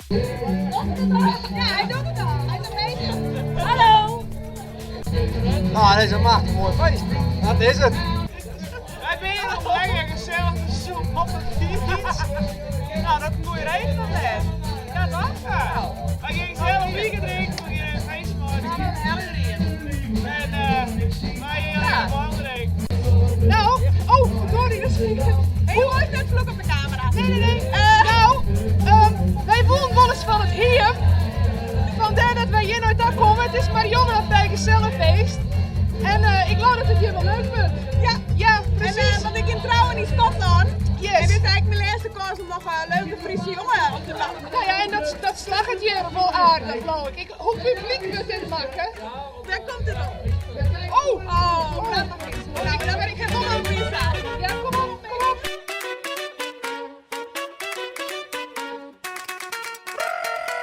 Ja, hy docht it al. Hy is amazing. Hallo! Nou, dat is een machtig mooi feest. Dat is it. Wy binne hjir om lekker gesellich te sûpen op de fyts. Nou, dat is in goede regel net. Ja, toch? Ja. Wy gean gesellich bierke drinken, we gean in feest meitsjen. En wy gean lekker bal drinken. Nou, oh, sorry, dat is Hey, hoe is dat vlug op de camera? Nee, nee, nee. Nou, wy woenen wolris fan it hiem. Fandêr dat wy hjir nei ta komme. It is mar jammer op gesellich feest. En ik leau dat it hjir wol leuk wurdt. Ja, Ja, En, presys. want ik gean trouwen yn Skotlân. Yes. En dit is eigentlik myn lêste kâns om noch in leuke Fryske jonge op te pakken. Nou ja, en dat slagget hjir wol aardich, leau ik. Hoe publyk wurdt dit makke? Wêr komt it op?